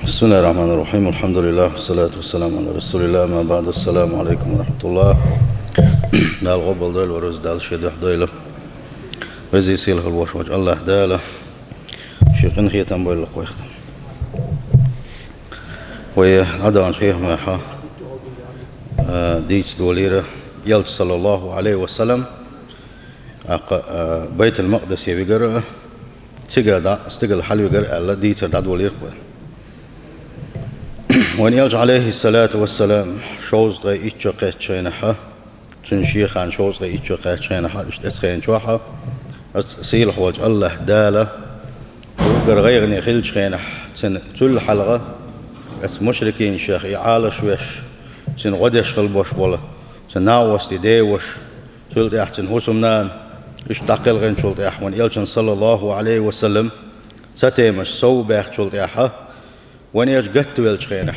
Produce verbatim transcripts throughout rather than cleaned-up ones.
بسم الله الرحمن الرحيم. الحمد لله، والصلاة والسلام على رسول الله. أما بعد، السلام عليكم ورحمة الله. Дала къобалдойла вай рузба, Дала шен дуьхьа дойла. Веза-сийлахь волуш волчу АллахӀ Дала шен къинхетам бойла вайх. Вай дӀадаханчу хьехамехь, а, дийца долийра Элча, саллаллаху Ӏалайхи ва саллам, тӀаккха, а, Байтул-Макъдисе вигар а, цигара дӀа стигала хьалавигар аьлла, дийцар дӀадолийра вай. Вайн Элча, Ӏалайхиссалату вассалам, шовзткъе итт шо кхаьчначу хенахь, цуьнан шен хан шовзткъе итт шо кхаьчначу хенахь, иштта оцу хенахь, оцу сийлахь волчу АллахӀ Дала, уггар гӀайгӀане хиллачу хенахь, цуьнан цул хьалха, оцу мушрикинашех и Ӏалаш веш, цуьнан гӀо деш хила болуш болу, цуьнан накъостий, деваша, цул тӀаьхьа цуьнан хӀусамнана, иштта дӀакхелхинчул тӀаьхьа, вайн Элчанна, саллаллаху Ӏалайхи ва саллам, цатемаш сов баьхначул тӀаьхьа, вайн Элча гатвеллачу хенахь,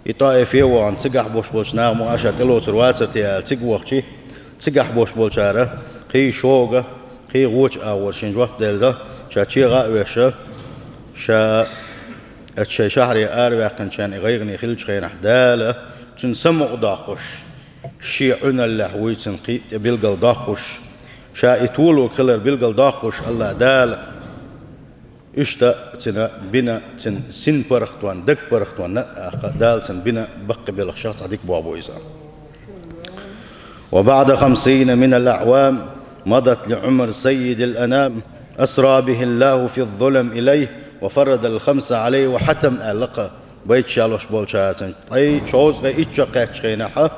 и ТӀаифе а вахана, цигахь болуш болчу наха ма аша тӀелоцур вацара те аьлла, цига вахча, цигахь болуш болчара кхин шога, кхин вочу агӀор шен жоп делла, ша чегӀа а веш, ша оцу шайн шахьаре араваьккхинчарна и гӀайгӀане хиллачу хенахь, Дала цуьнан самукъа доккхуш, шен Ӏуьналлехь вуьйцун кхин а тӀе билгал доккхуш, ша и толо хилар билгал доккхуш, АллахӀ Дала иштта цуьнан бина, цуьнан син паргӀатонна, даг паргӀатонна а, тӀаккха Дала цуьнан бина баккхий белхашах цхьа дика болх бу иза. وبعد خمسين من الأعوام مضت لعمر سيد الأنام أسرى به الله في الظلم إليه وفرض الخمس عليه وحتم аьлла кхин байташ ялош болчаьрца. Ткъе шовзткъе итт шо кхаьчначу хенахь,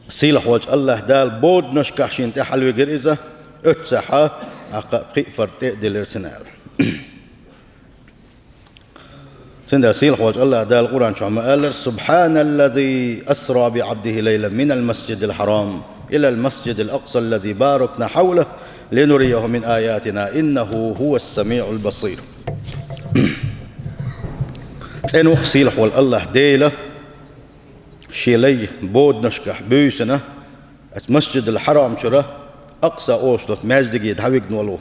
сийлахь волчу АллахӀ Дала боданашкахь шена тӀе хьалавигира иза, оццахь, тӀаккха пхи а фард тӀе а диллира цуьнан аьлла. Цундела сийлахь волчу АллахӀ Дала Къуръан чохь ма-аллара: سبحان الذي أسرى بعبده ليلا من المسجد الحرام إلى المسجد الأقصى الذي باركنا حوله لنريه من آياتنا إنه هو السميع البصير. ЦӀена ву-кх сийлахь волу АллахӀ Дела, шен лай боданашкахь буьйсана, оцу Масжидул-Хьарам чуьра Акъса олуш долчу маьждиге дӀавигна волу,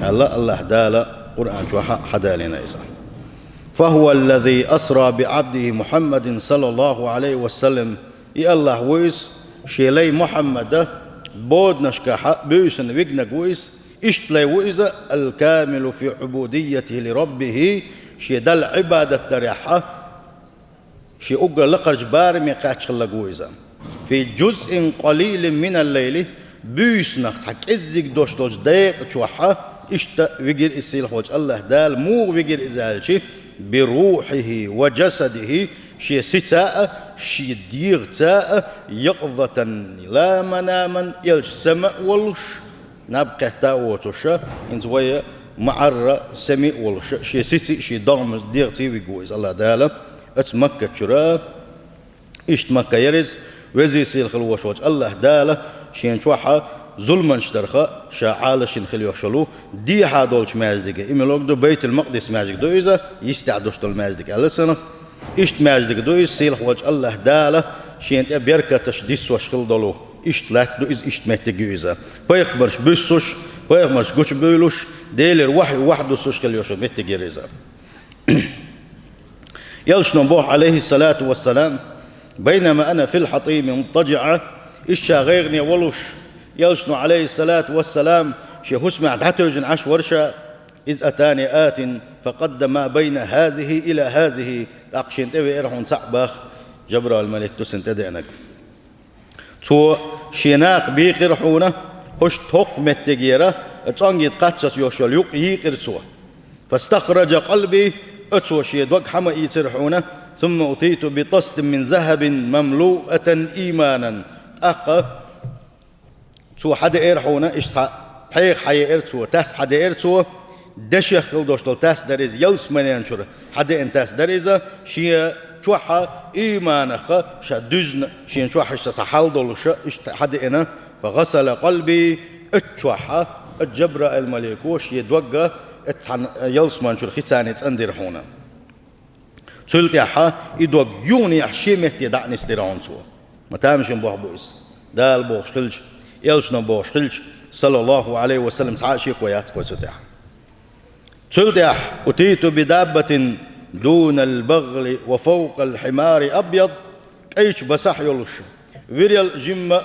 аьлла АллахӀ Дала Къуръан чохь а хьадалийна иза. فهو الذي أسرى بعبده محمد صلى الله عليه وسلم. И АллахӀ ву иза, шен лай Мухьаммада боданашкахь а буьйсана вигнарг ву иза, иштта лай ву иза, الكامل في عبوديته لربه, шен Далла Ӏибадат дарехь а, шен уггар лакхарчу бараме кхаччаллаг ву иза. في جزء قليل من الليل, буьйсанах цхьа кӀеззиг долуш долчу декъа чохь а, иштта вигира иза сийлахь волчу АллахӀ Дала. Муха вигира иза аьлча, بروحه وجسده, шен сица а, шен дегӀаца а, يقظة لا مناما, элча сама а волуш, наб кхетта а воцуш, хӀинца вай ма-Ӏарра сема а волуш, шен сица а, шен догӀма дегӀаца а вигна ву иза АллахӀ Дала оцу Макка чуьра. Иштта Макка яра иза, везий-сийлахь хила волуш волчу АллахӀ Дала шен чохь а зуламаш дарх а, ша Ӏалашйина хила йолуш йолу дехьа долчу маьждиге, и мила ду, Байтул-Макъдис маьждиг ду иза, йистехь долуш долу маьждиг аьлла санна. Иштта маьждиг ду иза, сийлахь волчу АллахӀ Дала шена тӀе беркаташ диссош хила долу. Иштта латта ду иза, иштта меттиг ю иза. Пайхамарш буьссуш, пайхамарш гучубуьйлуш, Делера вахӀю вахьдуссуш хила йолуш йолу меттиг яра иза. Элчано боху, Ӏалайхиссалату вассалам: بينما أنا في الحطيم مضطجعا, иштта ша гӀайгӀане волуш, элчано, Ӏалайхиссалату вассалам, шен хӀусамехь дӀатевжина Ӏаш вара ша, إذ أتاني آت فقد ما بين هذه إلى هذه, тӀаккха шена тӀевеара хьуна цхьаъ боху, Жабраил-малик ду цунна тӀедеанарг. Цо шен накха бийкъира хьуна, хӀокху тхокху меттигера, цӀонгий кхаччалц йолуш йолу юкъ йийкъира цо. فاستخرج قلبي, оцо шен дог хьа ма ийцира хьуна, ثم أتيت بطست من ذهب مملوءة إيمانا. ТӀаккха цо хьадеара хьуна, иштта пхьегӀа хьаеара цо, тас хьадеара цо, дешех хила долуш долу тас дара иза, ялсаманен чуьра хьадеана тас дара иза, шен чохь а ийманах ша дуьзна, шен чохь иштта цхьа хьал долуш, иштта хьадеана. فغسل قلبي, оцу чохь а, оцу Жабраил-малико шен дог а оцу цхьана ялсаман чуьра хица цӀандира хьуна. Цул тӀаьхьа и дог юханехьа шен метте дӀа а нисдира хьуна цо. Ма тамашийна боху бу иза. Дала бохуш хилча, элчано бохуш хилча, саллаллаху Ӏалайхи ва саллам, цхьа а шеко яц кхо цу тӀехь. Цул тӀаьхьа: «أتيت بدابة دون البغل وفوق الحمار أبيض», кӀайчу басахь йолуш, вирел жимма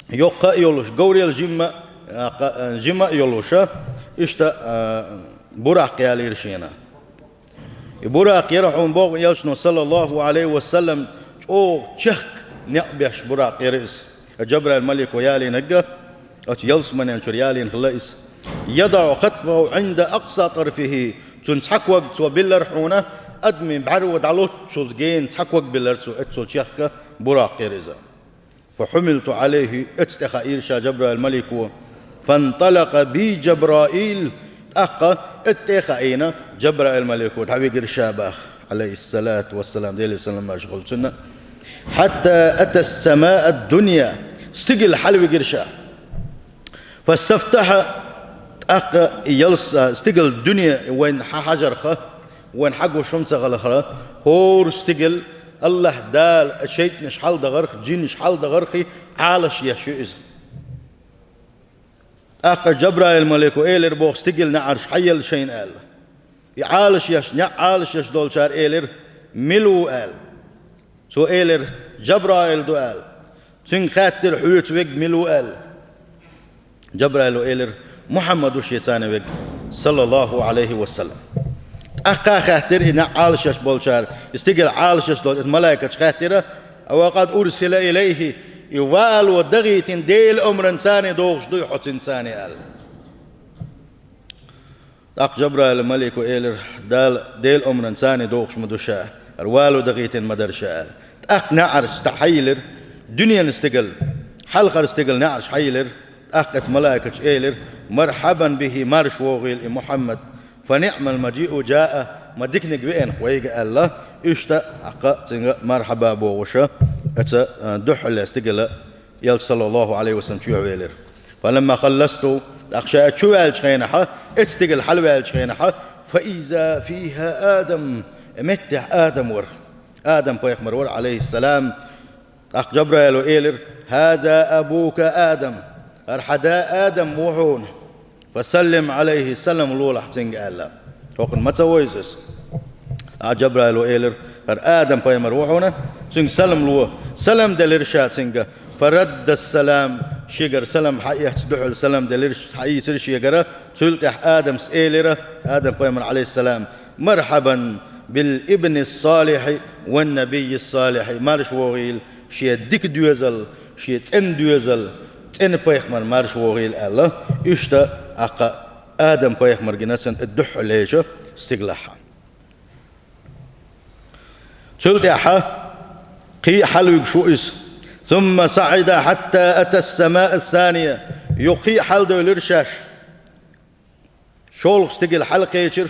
йоккха а йолуш, говрел жимма, а, кха-, а, жима а йолуша, иштта, а, буракх ялийра шена. И буракх яра хьуна боху элчано, саллаллаху Ӏалайхи ва саллам, чӀогӀа чехка некъ беш буракх яра иза. Джабраил малико ялийнарг, оцу ялсаманен чуьра ялийна хилла иза. «يضع خطوه عند أقصى طرفه», цуьнан цхьа ког цо биллар хьуна, адамийн бӀаьрво дӀалоцучул гена цхьа ког биллар цо, эццул чехка буракх яра иза. «فحملت عليه», эццу тӀе хаийра ша Джабраил малико. «فانطلق بي جبرائيل», тӀаккха эццу тӀе а хаийна, Джабраил малико дӀавигира ша баха, Ӏалайхиссалату вассалам, Делера салам-маршо хуьлда цунна. «حتى أتى السماء الدنيا», стигала хьалавигира ша. «فاستفتح», тӀаккха и ялс-, а, стигала дуьне вайна хьан хьажарха, вайна хьан гуш хӀума ца хиларха, хӀора стигала АллахӀ Дала шайтӀанаш хьалдахарх, жинаш хьалдахарх Ӏалаш еш ю иза. ТӀаккха Джабраил малико элира боху стигала неӀарш хьаелла шайна аьлла. И Ӏалаш еш, некъ Ӏалаш еш долчара элира: «Мила ву?» аьлла. Цо элира: «Джабраил ду», аьлла. Цуьнга хаьттира: «Хьоьца верг мила ву?» аьлла. Джабраило элира: «Мухьаммад ву шеца цхьаьна верг, саллаллаху Ӏалайхи ва саллам». ТӀаккха хаьттира и некъ Ӏалаш еш болчара, и стигала Ӏалаш еш долчу, и малайкаша хаьттира: «وقد أرسل إليه», и вало дахийтина Делан омранца цхьаьна догӀуш дуй хьо цуьнца цхьаьна аьлла. ТӀаккха Джабраил малико элира: «Дала, Делан омранца цхьаьна догӀуш ма ду ша, хӀара вало дахийтина ма дара ша», аьлла. ТӀаккха неӀарш дӀахьайиллира, дуьненан стигала, хьалхара стигала неӀарш хьайиллира, тӀаккха эцу малайкаша элира: «مرحبا به», марша вогӀийла и Мухьаммад, «فنعم المجيء جاء», ма диканиг веана вайга аьлла, иштта тӀаккха цуьнга мархьаба бохуша, эца, а, дуьххьале стигала Элча, саллаллаху Ӏалайхи ва саллам, чу велира. «فلما خلصت», тӀаккха ша чу ваьллачу хенахьа, эццигал хьалаваьллачу хенахьа, «فإذا فيها آدم», меттехь Адам вара. Адам-пайхамар вара, Ӏалайхиссалам. ТӀаккха Джабраила элира: «هذا أبوك آدم», хӀара хьан да Адам ву хьуна. «فسلم عليه», салам лолахь цуьнга аьлла. ХӀокхунна ма ца вевза иза. ТӀаккха Джабраила элира: «ХӀара Адам-пайхамар ву хьуна, цуьнга салам ло». Салам делира ша цуьнга. «فرد السلام», шегара салам хьаэцна, дуьхьал салам делира, хьаийцира шегара. Цул тӀаьхьа Адамс элира, Адам-пайхамар, Ӏалайхиссалам: «مرحبا بالابن الصالح والنبي الصالح», марша вогӀийла шен дика доьзал, шен цӀена доьзал, цӀена пайхамар марша вогӀийла аьлла. Иштта тӀаккха Адам-пайхамар гина цунна дуьххьалечу стигалахь. Цул тӀаьхьа кхин а хьалавуьгуш ву иза. «ثم صعد حتى أتى السماء الثانية». Юха кхин а хьаладевлира шаьш. ШолгӀа стигала хьалакхечира.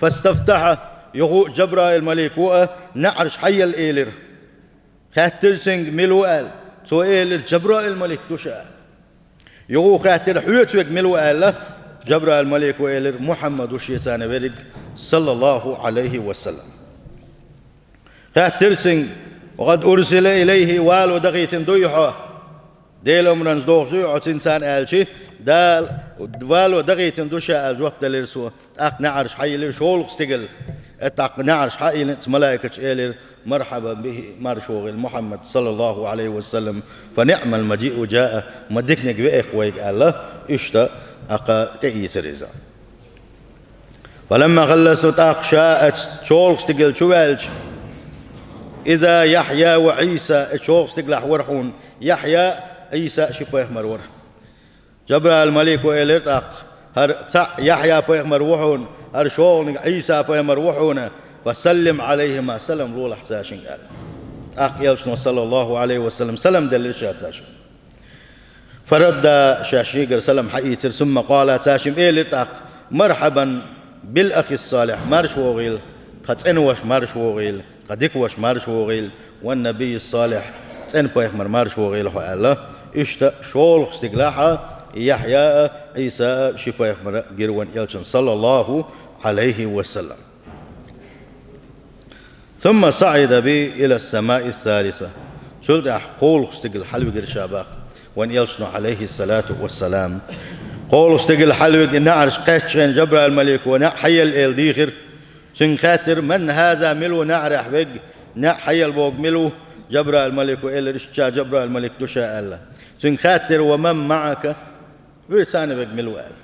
«فاستفتح», юха а Джабраил-малико а неӀарш хьаелла элира. Хаьттира цуьнга, мила ву аьлла. Цо элира: «Джабраил-малик ду ша», аьлла. Юха а хаьттира: «Хьоьца верг мила ву?» аьлла. Джабраил-малико элира: «Мухьаммад ву шеца цхьаьна верг, саллаллаху Ӏалайхи ва саллам». Хаьттира цуьнга: «وقد أرسل إليه», вало дахийтина дуй хьо? Делан омранца догӀуш дуй хьо цуьнца цхьаьна аьлча, Дала вало дахийтина ду ша аьлла жоп делира цо. ТӀаккха неӀарш хьайиллира шолгӀа стигала. Э, тӀаккха неӀарш хьайиллина, цу малайкаша элира: «مرحبا به», марша вогӀийла Мухьаммад, саллаллаху Ӏалайхи ва саллам, «فنعم المجيء جاء», ма диканиг веа-кх вайга аьлла, иштта тӀаккха тӀеийцира иза. «فلما خلصت», тӀаккха ша оцу шолгӀа стигала чу ваьлча, «إذا يحيى وعيسى», и шолгӀа стигалахь вара хьуна Яхьъя а, Ӏийса а ши пайхамар вара. Джабраил-малико элира тӀаккха: «ХӀара цхьаъ Яхьъя-пайхамар ву хьуна, хӀара шолгӀаниг Ӏийса-пайхамар ву хьуна, فسلم عليهما», салам лолахь цаьшинга аьлла. ТӀаккха Элчано, саллаллаху Ӏалайхи ва саллам, салам делира ша цаьшинга. «فردا», шаьш шегара салам хьаийцира, «ثم قالا», цаьшимма элира тӀаккха: «مرحبا بالأخ الصالح», марша вогӀийла, тхан цӀена ваша марша вогӀийла, тхан дика ваша марша вогӀийла, «والنبي الصالح», цӀена пайхамар марша вогӀийла хьо аьлла. Иштта шолгӀа стигалахь а Яхьъя а, Ӏийса а, ши пайхамар а гира вайн Элчанна, саллаллаху Ӏалайхи ва саллам. «ثم صعد بي إلى السماء الثالثة». Цул тӀаьхьа кхоалгӀа стигала хьалавигира ша баха вайн Элчано, Ӏалайхи салату ва салам. КхоалгӀа стигал хьалвига, и неӀарш кхаьчча хенахь Жабраил-малико неӀ хьаелла аьлла дийхира. Цуьнга хаьттира: «Ман хӀаза, мила ву неӀарехь вега, неӀ хьаелла богу мила ву?» Жабраил-малико элира: «Иштта ша Жабраил-малик ду ша», — аьлла. Цуьнга хаьттира: «Ва ман маӀака? Хьоьца цхьаьна вега мила ву?» — аьлла.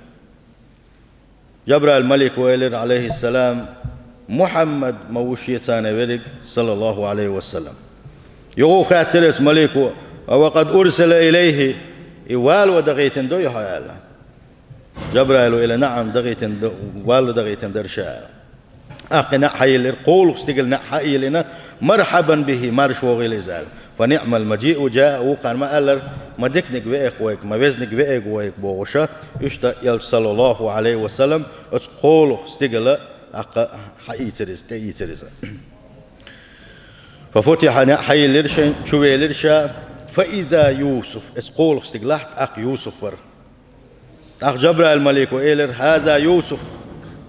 Жабраил-малико элира, Ӏалайхиссалам: «Мухьаммад ма ву шеца цхьаьна верриг, саллаллаху Ӏалайхи ва саллам». Юха хаьттира оцу малико: «Ва къад урсила илайхи, и вало дахийтина дуй хьо?» — аьлла. Жабраила элира: «НаӀам, дахийтина ду, вало дахийтина дара ша», — аьлла. ТӀаккха и неӀ хьайиллира, кхоалгӀа стигала неӀ хьайиллина: «Мархьабан бихи, марша вогӀийла иза», — аьлла. «Фа ниӀмал мажиу жаа», вукхара ма-аллара: «Ма диканиг веа-кх вайга, ма везниг веа-кх вайга», — бохуша, иштта элча, саллаллаху Ӏалайхи ва саллам, оцу кхоалгӀа стигала тӀаккха хьаийцира иза, тӀеийцира иза. «Фа футиха», неӀ хьайиллира шайн, чувелира ша, «фа иза Юсуф», оцу кхоалгӀа стигалахь тӀаккха Юсуф вара. ТӀаккха Жабраил-малико элира: «ХӀаза Юсуф,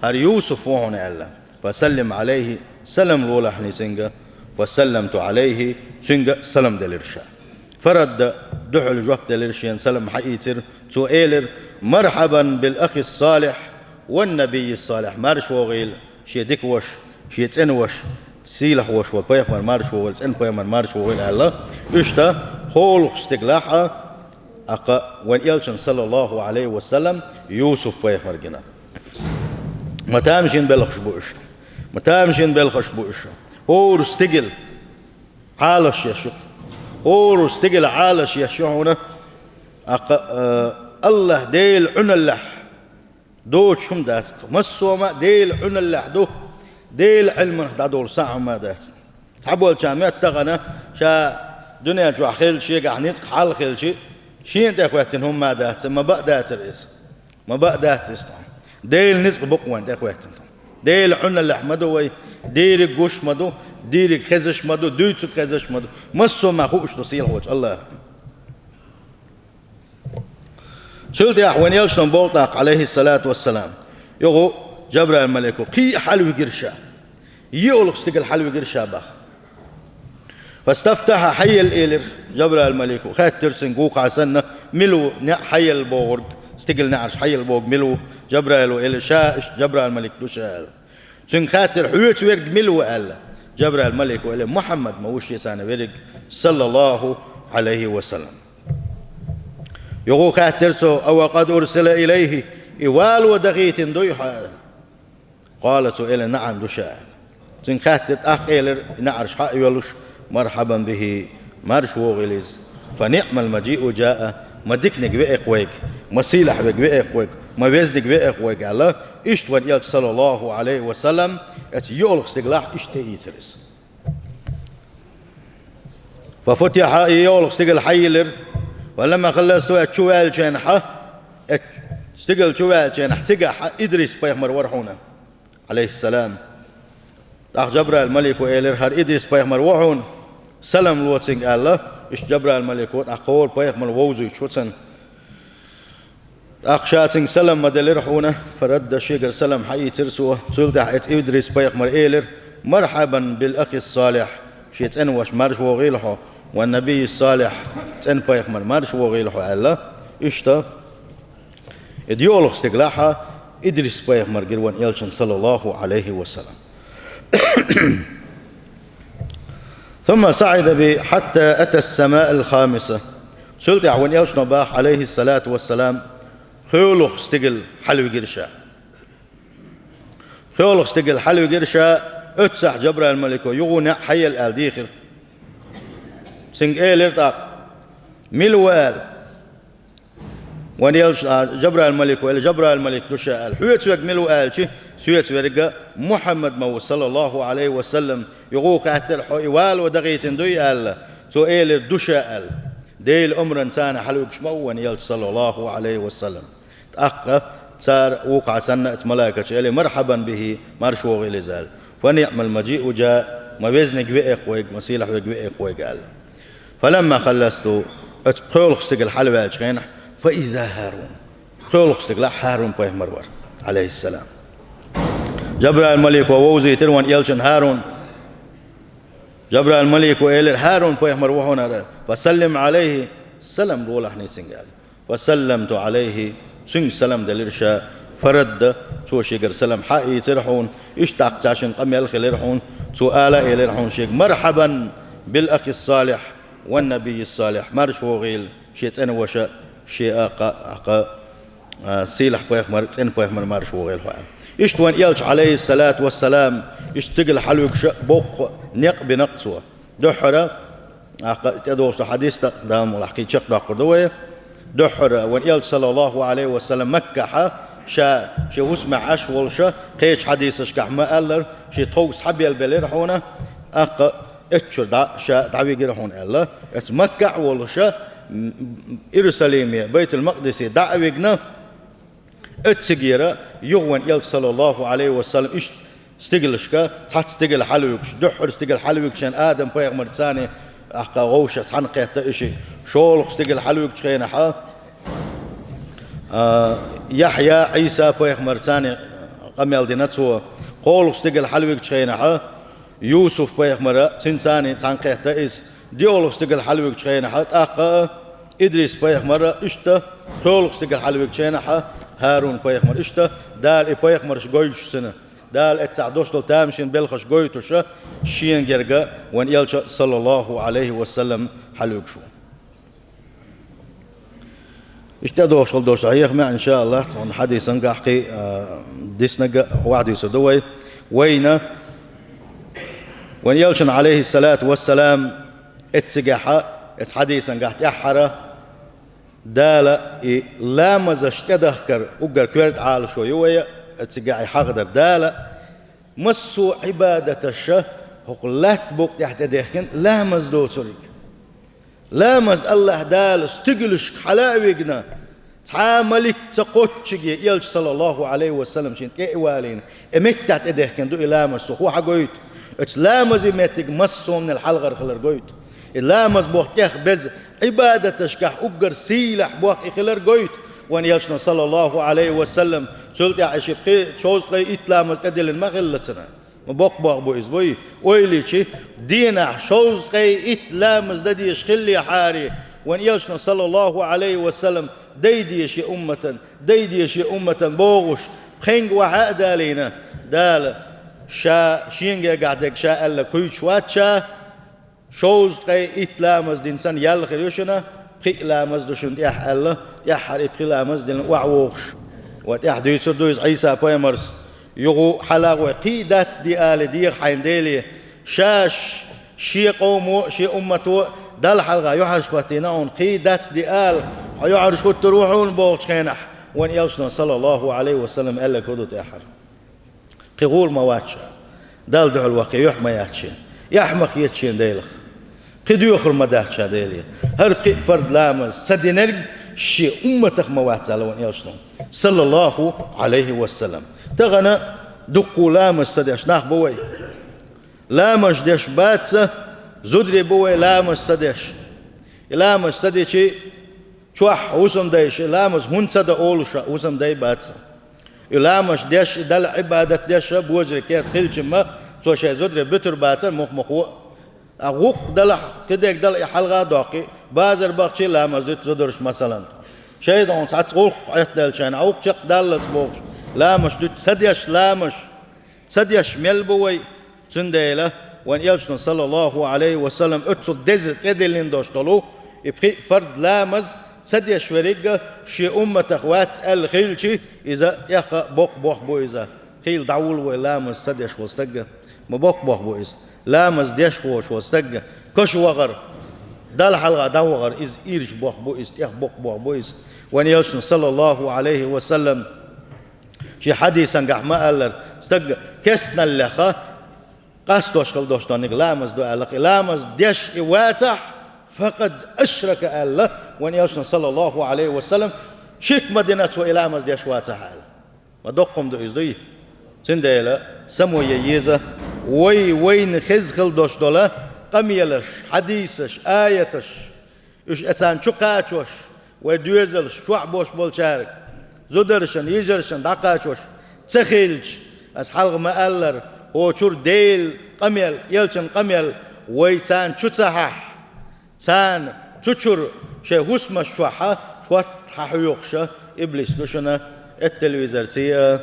хӀара Юсуф ву хьуна», — аьлла. «Фа саллим Ӏалайхи, салам лолахь хьуна цуьнга». «Фа салламту Ӏалайхи», цуьнга а салам делира ша. «Фарадда», дуьхьал жоп делира шена, салам хьаийцира. Цо элира: «Мархьабан бил ахи салихь ван набийи салихь, марша вогӀийла шен дика ваша, шен цӀена ваша, сийлахь ваша волу пайхамар марша вогӀийла, цӀена пайхамар марша вогӀийла», — аьлла. Иштта кхоалгӀа стигалахь а, тӀаккха вайн элчана, саллаллаху Ӏалайхи ва саллам, Юсуф-пайхамар гина. Ма тамашийна белхаш бу уьш. Ма тамашийна белхаш бу уьш. ХӀора стигала Ӏалаш еш ю. ХӀора стигала Ӏалаш еш ю хьуна. ТӀаккха, э, АллахӀ Делан Ӏуналлехь доцуш хӀума дац. Массо а хӀума Делан Ӏуналлехь ду. Делан Ӏилманах дӀадолу схьа а хӀума дац. Цхьаболчарна моьтту тахана, ша дуьнен чохь хилча, шегахь ницкъ хьал хилча, шена тӀехӀоьттина хӀума ма дац, ма баа дацара иза. Ма баа дац иза тхуна. Делан ницкъ бу-кх вайна тӀехӀоьттина тхуна. Делан Ӏуналлехь ма ду вай, дийриг гуш ма ду, дийриг хезаш ма ду, дуьйцург хезаш ма ду. Массо а хӀума хууш ду сийлахьчу АллахӀана. Цул тӀаьхьа вайн элчано боху тӀаккха, Ӏалайхиссалату вассалам, юха Жабраил-малико кхин а хьалавигира ша. ЙоьалгӀа стигала хьалавигира ша боху. «Фастафтаха», хьаелла элира Жабраил-малико. Хаьттира цуьнга вукхахь санна, мила ву неӀ хьаелла бохург, стигала неӀарш хьаелла бохург мила ву? Жабраила элира: «Ша, иштта Жабраил-малик ду ша», — аьлла. Цуьнга хаьттира: «Хьоьца верг мила ву?» — аьлла. Жабраил-малико элира: «Мухьаммад ма ву шеца цхьаьна верриг, саллаллаху Ӏалайхи ва саллам». Юха хаьттира цо: «Ава къад урсила илайхи, и вало дахийтина дуй хьо?» — аьлла. Къала, цо элира: «НаӀам, ду ша», — аьлла. Цуьнга хаьттира, тӀаккха элира, и неӀарш хьа а йолуш: «Мархьабан бихи, марша вогӀийла иза. Фа ниӀмал мажиу жаа, ма диканиг веа-кх вайга, ма сийлахь верг веа-кх вайга, ма везниг веа-кх вайга», — аьлла. Иштта вайн элча, саллаллаху Ӏалайхи ва саллам, оцу йоьалгӀа стигалахь иштта тӀеийцира иза. «Фа футиха», и йоьалгӀа стигала хьайиллира. «Ва ламма халласту», оцу чу ваьллачу хенахь, оцу стигала чу ваьллачу хенахь, цигахь Идрис-пайхамар вара хьуна, Ӏалайхиссалам. ТӀаккха Жабраил-малико элира: «ХӀара Идрис-пайхамар ву хьуна, салам ло цуьнга», — аьлла. Иштта Жабраил-малико тӀаккха хӀора пайхамар вовзуьйтуш ву цунна. ТӀаккха ша цуьнга салам ма делира хьуна, фарадда, шегара салам хьаийцира цо. Цул тӀаьхьа оцу Идрис-пайхамар элира: «Мархьабан бил ахи салихь, шен цӀена ваша, марша вогӀийла хьо, ва набийи салихь, цӀена пайхамар, марша вогӀийла хьо», — аьлла. Иштта, и йоьалгӀа стигалахь Идрис-пайхамар гира вайн элчана, саллаллаху Ӏалайхи ва саллам. «Сумма саӀида бихи хьатта ата ас-самаа ал-хамиса». Цул тӀаьхьа вайн элчано боху, Ӏалайхиссалату вассалам, пхоьалгӀа стигала хьалавигира ша. ПхоьалгӀа стигала хьалавигира ша, оццахь Жабраил-малико юха неӀ хьаелла аьлла дийхира. Цуьнга элира тӀаккха: «Мила ву?» — аьлла. Вайн элча, а, Жабраил-малико элира: «Жабраил-малик ду ша», — аьлла. «Хьоьца верг мила ву?» — аьлча, «Соьца верг Мухьаммад ма ву, саллаллаху Ӏалайхи ва саллам». Юха хаьттира: «Хьо и вало дахийтина дуй?» — аьлла. Цо элира: «Ду ша», — аьлла. Делан омранца хьалавуьгуш ма ву вайн элча, саллаллаху Ӏалайхи ва саллам. ТӀаккха цара вукхахь санна оцу малайкаша элира: «Мархьабан бихи, марша вогӀийла иза», — аьлла. «Фа ниӀмал мажиу жаа, ма везниг веа-кх вайга, ма сийлахь верг веа-кх вайга», — аьлла. «Фаламма халласту», оцу пхоьалгӀа стигала хьалаваьллачу хенахь, «фа иза ХӀарун». ПхоьалгӀа стигалахь ХӀарун-пайхамар вара, Ӏалайхиссалам. Жабраил-малико вовзийтира вайн элчана ХӀарун. Жабраил-малико элира: «ХӀарун-пайхамар ву хьуна хӀара, фа саллим Ӏалайхи, салам лолахь хьуна цуьнга», — аьлла. «Фа салламту Ӏалайхи», Цуьнга салам делира ша, фарад дан, цо шегара салам хьаийцира хьуна, иштта тӀаккха цхьа шина къамел хилира хьуна, цо ала а элира хьуна шега: «Мархьабан бил ахи салихь ван набийи салихь», марша вогӀийла шен цӀена ваша, шен а кха, а кха, а, сийлахь пайхамар, цӀена пайхамар марша вогӀийла хьо аьлла. Иштта вайн элча, Ӏалайхиссалату вассалам, иштта стигала хьалвуьгуш боккха некъ бина-кх цо. Дуьххьара, ахкха тӀедогӀуш ду хьадис, тӀаккха Дала мукъ лахь кхин чекхдоккхур ду вай. Дуьххьара вайн элча, саллаллаху Ӏалайхи ва саллам, Маккахьа ша шен хӀусамехь Ӏаш волуша, кхечу хьадисашкахь ма-аллара, шен тховса схьабелабелира хьуна, ахкха эццуьра дӀа ша дӀавигира хьуна аьлла. Эцу Маккахь а волуша, м, Иерусалиме, Байтул-Макъдисе дӀа а вигна, Эццигера юха вайн элча, саллаллаху Ӏалайхи ва саллам, иштта стигалшка, цхьацца стигала хьалвуьгуш, дуьххьара стигала хьалвуьгуш шен Адам-пайхамарца цхьаьна, ахкха вовшах цхьаьна кхетта и шиъ. ШолгӀа стигала хьалвуьгучу хенахьа, а, Яхьъя, Ӏийса-пайхамарца цхьаьна къамел дина цо. КхоалгӀа стигала хьалвуьгучу хенахьа, Юсуф-пайхамара, цуьнца цхьаьна кхетта иза. ДоьалгӀа стигала хьалвуьгучу хенахьа, тӀаккха а Идрис-пайхамара, иштта, пхоьалгӀа стигала хьалвуьгучу хенахьа, ХӀарун-пайхамар, иштта, Дала и пайхамарш гойтуш цунна. Дала эццахь долуш долу тамашийна белхаш гойтуша, шена герга вайн элча, саллаллаху Ӏалайхи ва саллам, хьалвуьгуш ву. Иштта тӀедогӀуш хила долуш хьехамехь, иншааллахь, тхуна хьадисан гахь кхин, а, диснарг а ваьхьа дуьйцур ду вай. Вайна, вайн элчана, Ӏалайхиссалату вассалам, эццигахьа, эцу хьадисан гахь тӀаьххьара, Дала и ламазаш тӀедахкар уггар коьрта Ӏалашо ю вай, эццигахь и хьахадар. Дала массо а Ӏибадаташа хӀокху лаьтта букъа тӀехь тӀедехкина ламаз доцург. Ламаз Аллахь Дала стигалшка хьала а вигна, цхьа а малик ца кхоччуге, элча, саллаллаху Ӏалайхи ва саллам, шена тӀе а валийна, и меттехь тӀедехкина ду и ламаз, цо хӀун хьагойту? Оцу ламазан меттиг массо а хӀуманал хьалхара хилар гойту. И ламаз боху тӀех беза Ӏибадаташкахь уггар сийлахь боху и хилар гойту. Вайн элчано, саллаллаху Ӏалайхи ва саллам, цул тӀаьхьа и ши пхи, шовзткъе итт ламаз тӀедиллина ма хилла цунна. Ма боккха боху бу иза буй. Ойла йича, денахь шовзткъе итт ламаз дан дезаш хиллехьара, вайн элчано, саллаллаху Ӏалайхи ва саллам, дай деза шен умматан, дай деза шен умматан бохуш, пхенга охьа а далийна, Дала ша, шена гергахь дерг ша аьлларг хуьйцуш вац ша, шовзткъе итт ламаз дина санна ял хир ю шуна, пхи а ламаз ду шуна тӀехь аьлла, тӀаьххьара и пхи ламаз дина охьавогӀуш. Ва тӀаьхьа дуьйцур ду иза Ӏийса-пайхамарс: юха хьала а гӀой, кхин а дац де ала деха хьайна Деле, ша ш-, шен къомо а, шен уммато а Далла хьалха юьхьӀаьржа хӀоттийна хьуна, кхин а дац де ала, хьо юьхьӀаьржа хӀуттур ву хьуна бохучу хенахь, вайн элчано, саллаллаху Ӏалайхи ва саллам, аьлларг хӀун ду тӀаьххьара? Кхин гӀур ма вац ша, Далла дуьхьал ваха кхин юьхь ма яц шена, эхь ма хета шена Делах. Кхин доьхур ма дац ша Деле. ХӀара пхи а фард ламаз ца динарг шен умматах ма вац аьлла вайн элчано, саллаллаху Ӏалайхи ва саллам. Тахана дуккха ламаз ца деш нах бу вай. Ламаз деш бац, зударий бу вай ламаз ца деш. И ламаз ца дичи, чохь хӀусамдайша, ламаз хӀунда ца до олуша, хӀусамдай бац. И ламаз деш, и Далла Ӏибадат деш, божарий керта хилча-м, цо шайн зударий буьтур бацара мух-мухо а. А гӀуккха далахь, кхидерг дала и хьалха а доккхий, базар бахчий ламаз дуьту зударша, масалан. ШайтӀанца цхьацца гӀуллакх Ӏеттаделча хьайна, а гӀуккха чекхдаллалц бохуш, ламаз дуьту ца деш, ламаз ца деш мел бу вай. Цундела вайн элчано, саллаллаху Ӏалайхи ва саллам, оццул деза тӀедиллина долуш долу и пхи а фард ламаз ца деш верг а шен умматах вац аьлла хилчи, иза тӀех а боккха боху бу иза. Хийла дӀавуллу вай ламаз ца деш волу стаг а. Ма боккха боху бу иза. Ламаз деш воцуш волу стаг а кошвахар, Далла хьалха дӀавахар, иза ирча боху бу иза, тӀех боккха боху бу иза. Вайн элчано, саллаллаху Ӏалайхи ва саллам, шен хьадисан гахь ма-аллара, стаг кестналлеха къастош хила долуш долу ниг ламаз ду аьлла, и ламаз деш и вацахь, факъад ашрака аьлла, вайн элчано, саллаллаху Ӏалайхи ва саллам, ширк ма дина цо и ламаз деш вацахь аьлла. Ма доккха хӀума ду иза дуй? Цундела само ян еза, вай вайна хеза хила долуш долу къамелаш, хьадисаш, аяташ, уьш а царна чу кхачош, вай доьзалш чохь бош болчаьрга, зударшна, йижаршна дӀакхачош ца хилча, аса хьалха ма-аллара, хӀокху чуьра Делан къамел, элчан къамел вай царна чу ца хьахь, царна чу чуьра шайн хӀусамаш чохь а шорта хьахьоьхуша, Иблис ду шуна, эт телевизорций а,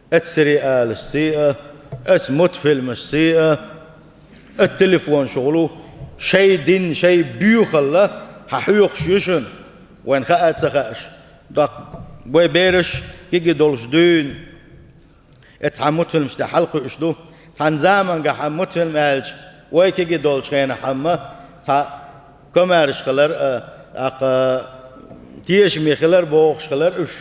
эт сериалашций а, эт мультфильмашций а, эт телефонашций а, шай дин, шай буьйхалла хьахьоьхуш ю шуна, вайна хаа а ца хааш. Доккха вай бераш кегий долуш дуьйна, э, цхьа мультфильмаш тӀехь хьалакхуьуш ду. Цхьана заманчохь мультфильм аьлча, вай кегий долчу хенахь-м цхьа комаьрша хилар а, тӀаккха тешаме хилар бохуш хилар уьш.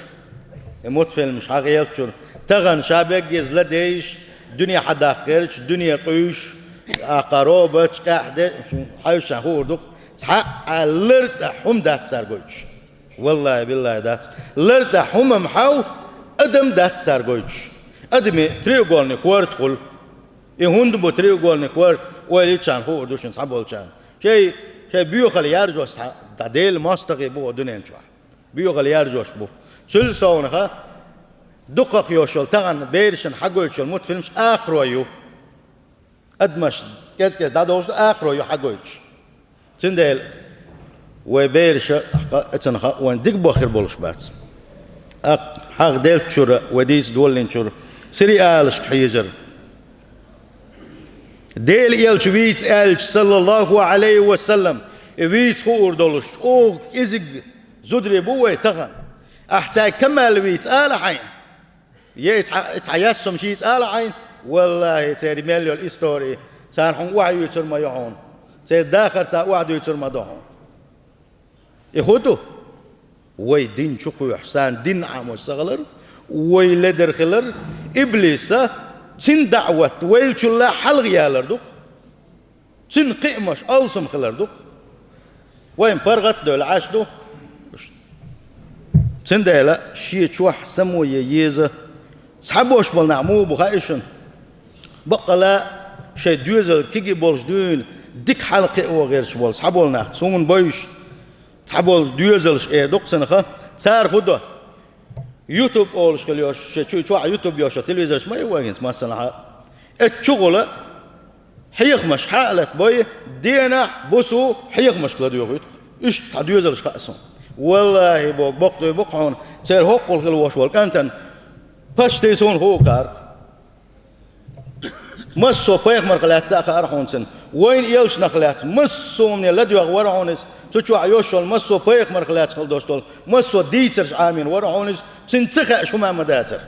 И мультфильмаш хьагӀеллачуьра. Тахана ша беггеза ладийш, дуьне хьадаккха гӀерташ, дуьне къуьйсуш, тӀаккха роботаш къаьхьа де, хьаьвсина хуур ду-кх, цхьа а лар тӀехь хӀума дац цара гойтуш. Валлахьи, биллахьи, дац. Лар тӀехь хӀума-м хьов, адам дац цара гойтуш. Адамийн треугольник ворта хуьлу. И хӀунда бу треугольник ворта, ойла йича хуур ду шуна цхьаболчарна. Шай, шай боьхалла яржош цхьа, дӀа Делан мостагӀий бу дуьнен чохь. Боьхалла яржош бу. Цул совнаха дукхах йолуш йолу тахана берашна хьагойтуш йолу мультфильмаш акхаро ю. Адамаш кӀез-кӀез дӀадовжу, акхаро ю хьагойтуш. Цундела вай бераша, тӀаккха а, эцунах а вайн дика бохур болуш бац. ТӀаккха хьагӀ деллачуьра, вай дийца долийначуьра, сериалашка хьежар. Делан элча вийца аьлча, саллаллаху Ӏалайхи ва саллам, и вийца хуур долуш, чӀогӀа кӀезиг зударий бу вай тахана. Ахь цаьрга камаьлла вийца ала хьайна. Е и цхьа, и цхьа яссум шийца ала хьайна, валлахьи, церан мел йолу истори, царна хьуна охьаюьйцур ма ю хьуна. Церан дахар царна охьадуьйцур ма ду хьуна. И хӀун ду? Вай дин чу кхоьхьуш, царна дин Ӏамош ца хилар, вай ледара хилар, иблиса цуьнан даӀват вайл чулла хьалха ялар ду-кх. Цуьнан кхиамаш алсам хилар ду-кх. Вайн паргӀат а девлла Ӏаш ду. Цундела шен чохь само е еза. Цхьаболуш болу нах муха бу хаьий шуна? Баккъала шайн доьзал кегий болуш дуьйна дика хьалакхиа ван гӀерташ болу цхьаболу нах, суна бойуш, цхьаболу доьзалш эр ду-кх цунах, цара хӀун до? Ютуб олуш хила йолуш, шен чу чохь ютуб йолуш телевизорш ма ю вайгинца, масала, хьан. Эцу чугӀула хьехамаш хьа а латабой, денахь, буса хьехамашка ладоьгӀуьйту-кх. Иштта цхьа доьзалш хаьа суна. Валлахьи, боху, бакъдой бу-кх хьуна, церан хӀоккхул хила волуш волу кӀантана паччахьий суна хуу кхара. Массо а пайхамарх лаьцна а хаьара хьуна цуьнан. Вайн элчанах лаьцна массо а хӀумане ладоьгӀна вара хьуна иза. Цу чохь йолуш йолу массо а пайхамарх лаьцна хила долуш долу массо а дийцарш Ӏамийна вара хьуна иза. Цуьнан ца хаьаш хӀума ма дацара.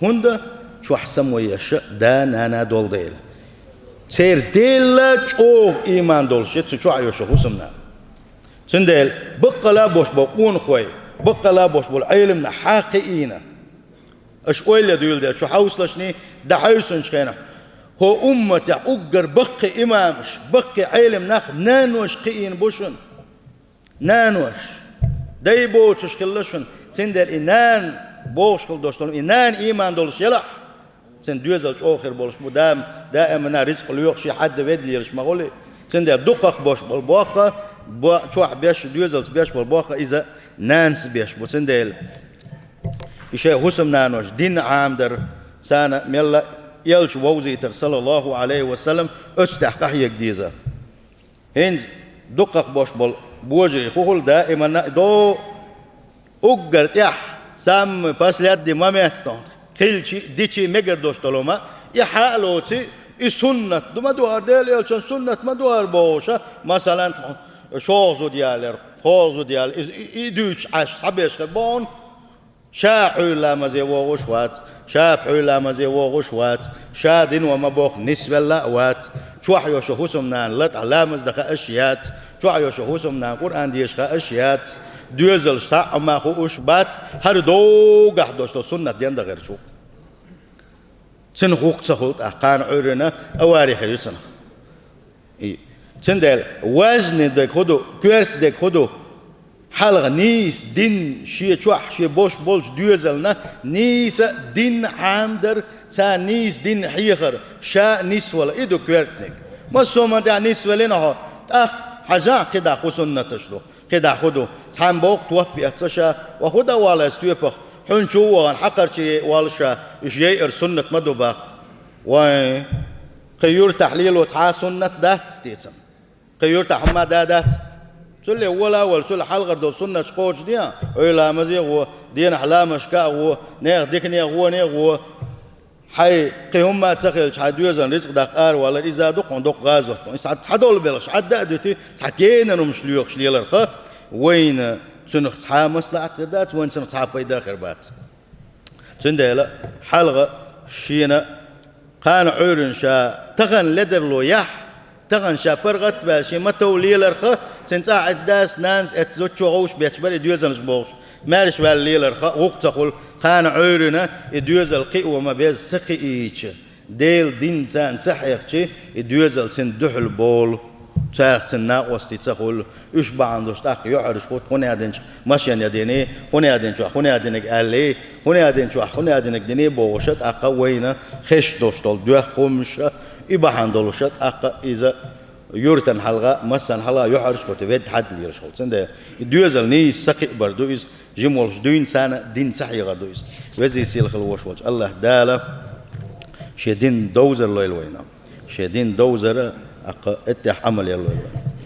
ХӀунда? Чохь само еш да-нана долу дела. Церан Делла чӀогӀа ийман долуш ю цу чохь йолуш йолу хӀусамнана. Цундела баккъала а болуш болу къонахой, баккъала а болуш болу Ӏеламнах хьа кхиийна. Аша ойла дуьйладелла, шу хьовсалаш дӀахьевсинчу хенахь, хӀокху умматехь уггар баккхий имамаш, баккхий Ӏеламнах нанош кхиийна бу шуна. Нанош. Дай боцуш хилла шуна. Цундела и нана бохуш хила долуш долу, и нана ийман долуш елахь, цуьнан доьзал чӀогӀа хир болуш бу, да-, даимана рицкъ лоьхуш, и хьадда ведда лелаш ма хуьлий. Цундела дукхах болуш болу бохха, бо-, чохь беш, доьзалца беш болу бохха, иза нанас беш бу. Цундела и шайн хӀусамнанош дин Ӏамадар, царна мелла элча вовзийтар, саллаллаху Ӏалайхи ва саллам, оцу тӀехь къахьега деза. ХӀинца дукхах болуш болу божарий хӀун хуьлу даимана а до, уггар тӀехь, самый последний момент хилчи, дичи мегар долуш долу ма, и хьа а лоций, и суннат ду ма дуара, Делан элчан суннат ма дуара бохуша, масалан, шолгӀа зуда ялар, кхоалгӀа зуда ялар, и, и, и дуьйцуш Ӏаш, схьабеш хир боху. Ша хьуьйра ламазе вогӀуш вац, ша пхьуьйра ламазе вогӀуш вац, ша дино ма боху нисвелла а вац, чохь йолуш йолу хӀусамнана лар тӀехь ламаз дан хаа аш яц, чохь йолуш йолу хӀусамнана Къуръан деша хаа аш яц, доьзалш схьа а ма хууш бац, хӀара догахь долуш долу суннат дендан гӀерташ ву. Цуьнан гӀуллакх ца хуьлу тӀаккха, кхана Ӏуьйранна авари хир ю цунах. И, цундела важный дерг хӀун ду, коьрта дерг хӀун ду? Хьалха нийса дин шен чохь, шен бош болчу доьзална нийса дин Ӏамадар, царна нийса дин хьехар, ша а нисвала, и ду коьртаниг. Массо а хӀуманна тӀехь нисвелина хьо, тӀаккха хьажахь кхидӀа хӀун суннаташ ду. КхидӀа хӀун ду? Цхьамма боху топ эцна ша, ва хӀун дан валла иза тоьпах? Хьуьнчу а вахана, хьакхарчий валла ша, уьш яйар суннат ма ду бах. Вайн, кхин юьртахь лело цхьа а суннат дац те цуьнан? Кхин юьртахь хӀумма да дац? Цул а вола а вола, цул а хьалхара долу суннаташ кхочушде, Ӏуьйра ламазе а гӀо, дийнахь ламазашка а гӀо, нехан дикане а гӀоне а гӀо. Хьайн кхин хӀумма а ца хилча, хьайн доьзална рицкъ даккха аравалар, иза а ду хьуна доккха гӀазот. Иза цхьа, цхьа долу белхаш Ӏадда а дуьтий, цхьа генара хӀумнаш лоьхуш леларх, вайна цунах цхьа а маслаӀат хир дац, вайна цунах цхьа а пайда хир бац. Цундела хьалха шена кхана Ӏуьйранна ша тахана ледарло яхь, тахана ша паргӀат а баьлла, шен ма-тов леларх, цуьнан цӀахь а дас, нанас эцна зудчо гӀовш бетташ бара и доьзалш бохуш, маьрша ваьлла леларх, вукху ца хуьлу, кхана Ӏуьйранна и доьзал кхио ма беза ца кхиийча, Делан дин царна ца хьехча, и доьзал цуьнан дуьхьал болу, царах цуьнан накъостий ца хуьлу, уьш бахьана долуш тӀаккха юьхьӀаьржа хӀутту, хӀунда аьлча машен ян дина, хӀунда аьлча хӀунда динарг аьлла, хӀунда аьлча хӀунда динарг дина бохуша тӀаккха вайна хезаш долуш долу доьхна хӀумнаш, и бахьана долуша тӀаккха иза юьртана хьалха, массарна хьалха юьхьӀаьржа хӀутту, ведда хьадда лелаш хуьлу. Цундела и доьзал нийса ца кхиабар ду иза, жима волуш дуьйна царна дин ца хьехар ду иза. Веза-сийлахь хила волуш волчу АллахӀ Дала шен дин довзар лойла вайна. Шен дин довзар а, тӀаккха эттехь Ӏамал яр лойла вайна.